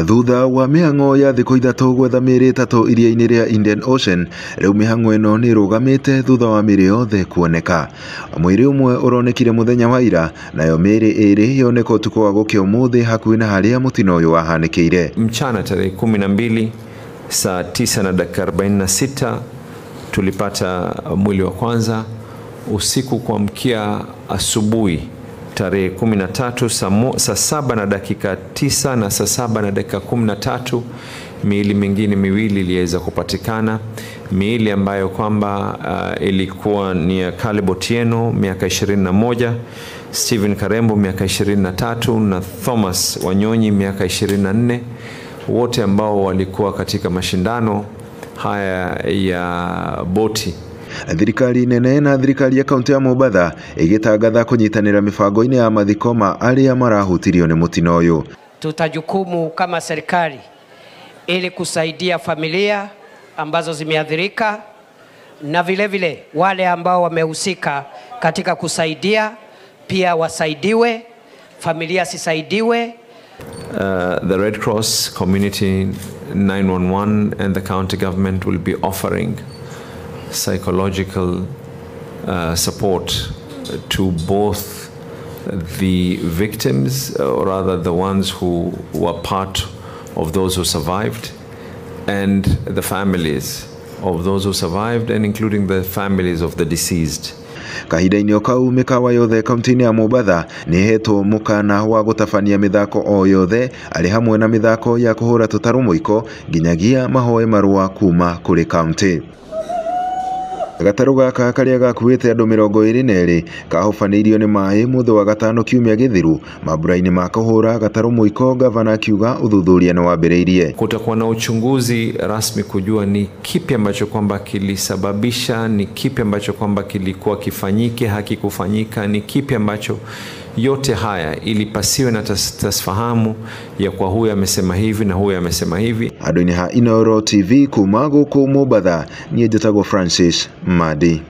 Thutha wa mĩhang'o ya thikũ ithatũ gwetha mĩĩrĩ ĩtatũ iria-inĩ rĩa Indian Ocean, rĩu mĩhang'o ĩno nĩ ĩrũgamĩte thutha wa mĩĩrĩ yothe kuoneka. Mwĩrĩ ũmwe ũronekire mũthenya wa ira, nayo mĩĩrĩ ĩrĩ yoneka ũtukũ wa gũkĩa ũmũthĩ hakuhĩ na harĩa mũtino ũyũ wahanĩkĩire. Mchana tarehe 12 saa 9 na dakika 46 tulipata mwili wa kwanza. Usiku kuamkia asubuhi tarehe 13 saa 7 na dakika 9 na saa 7 na dakika 13 miili mingine miwili iliweza kupatikana, miili ambayo kwamba ilikuwa ni ya Caleb Otieno miaka 21, Stephen Karembo miaka 23 na Thomas Wanyonyi miaka 24, wote ambao walikuwa katika mashindano haya ya boti. Thirikari nene na thirikari ya kaunti ya Mombatha igitangatha kunyitanira mibango-inĩ ya mathiko ma arĩa marahutirio nĩ mũtino ũyũ. Tutajukumu kama serikali ili kusaidia familia ambazo zimeathirika na vile vile wale ambao wamehusika katika kusaidia pia wasaidiwe, familia sisaidiwe. The Red Cross, Community 911 and the county government will be offering psychological support to both the victims, or rather the ones who were part of those who survived, and the families of those who survived, and including the families of the deceased. Kahinda-inĩ o kau mĩkawa yothe kaunti-inĩ ya Mombatha nĩ ĩhetwo mũkana wa gũtabania mĩthako o yothe arĩ hamwe na mĩthako ya kũhũra tũtarũ mũiko nginyagia mahoe marũa kuma kũrĩ kaunti. Gatarũ gaka karĩa gakuĩte andũ 22 kahobanĩirio nĩ maĩ mũthĩ wa gatano kiumia gĩthiru mambura-inĩ ma kũhũra gatarũ mũiko. Gavana akiuga ũthuthuria nĩ wambĩrĩirie. Kutakuwa na uchunguzi rasmi kujua ni kipi ambacho kwamba kilisababisha, ni kipi ambacho kwamba kilikuwa kifanyike hakikufanyika, ni kipi ambacho yote haya ili pasiwe na tasfahamu ya kwa huyu amesema hivi na huyu amesema hivi. Andũ-inĩ ha Inooro TV kuma gũkũ Mombatha, niĩ njĩtagwo Francis Madi.